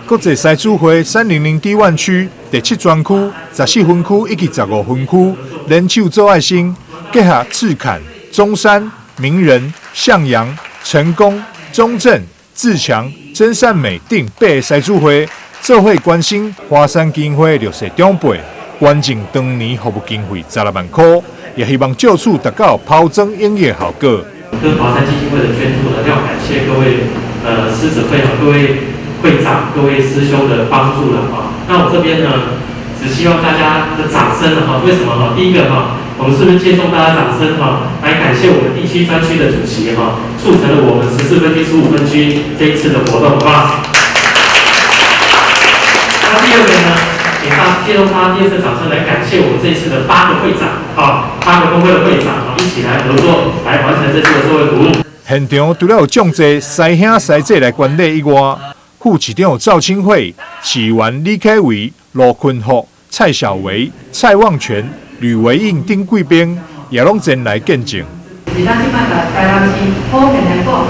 國際獅子會300 D1區第七專區、14分區以及15分區聯手做愛心，結合赤崁、中山、名人、向陽、成功、中正、自強、真善美等八个獅子會，做伙關心華山基金會弱勢長輩，捐贈長年服務經費16萬箍，也希望藉此達到拋磚引玉的效果。跟華山基金會的捐助呢，要感謝各位獅子會各位會長、各位師兄的幫助了哈。那我這邊呢，只希望大家的掌聲哈。為什麼哈？第一個哈，我們是不是借重大家掌聲哈，來感謝我們第七專區的主席哈，促成了我們14分區、15分區這一次的活動，好不好？那第二個呢，給大借用大家第二次掌聲來感謝我們這次的八個會長，啊，八個分會的會長啊，一起來合作，來完成這次的社會服務。現場除了有眾濟師兄師姐來觀禮以外，副市長趙清惠、市議員李啟維、盧坤福、蔡小維、蔡旺全、呂維應等貴賓也攏前來見證。是咱這擺台南市普遍來講，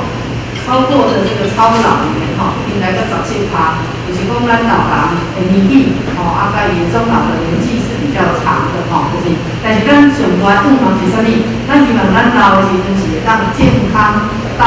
超過的這個超老裡面吼，應該閣17趴，就是講咱老人的年紀吼，啊，佮伊終老的年紀是比較長的吼，就是，但是咱上大願望是啥物？咱希望咱老的時陣是會當健康到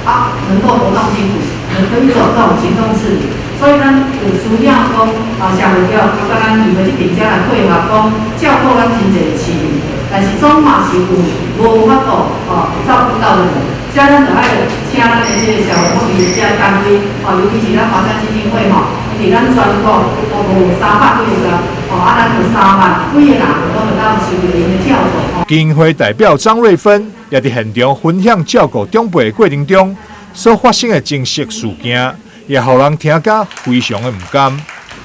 老，啊，能夠活動筋骨，能可以走動，行動自如。所以咱有需要講啊，社會局啊，佮咱議會這邊遮來配合，講照顧咱真濟市民，但是總嘛是有無法度哦照顧到的人，遮咱就愛請咱的這個社會福利這單位，哦，尤其是咱華山基金會吼，因為咱全國都有300幾個，哦，啊，咱有3萬幾個人攏會當受著𪜶的照顧。基金會代表張瑞芬也佇現場分享照顧長輩的過程中所發生的真實事件，也予人聽甲非常的毋甘。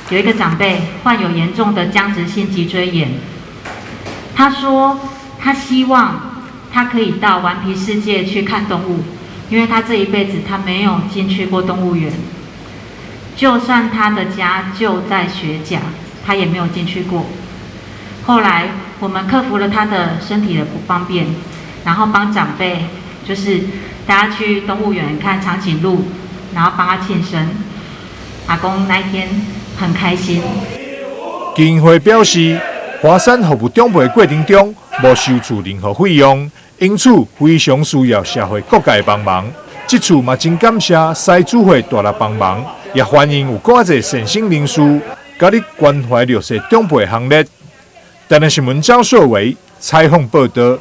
有一個長輩患有嚴重的僵直性脊椎炎，他說他希望他可以到頑皮世界去看動物，因為他這一輩子他沒有進去過動物園，就算他的家就在學甲，他也沒有進去過。後來我們克服了他的身體的不方便，然後幫長輩就是帶他去動物園看長頸鹿，然後幫他慶生。阿公那一天很開心。基金會表示，華山服務長輩過程中無收取任何費用，因此非常需要社會各界幫忙。這次嘛真感謝獅子會大力幫忙，也歡迎有閣較濟善心人士加入關懷弱勢長輩行列。台南新聞張碩維採訪報道。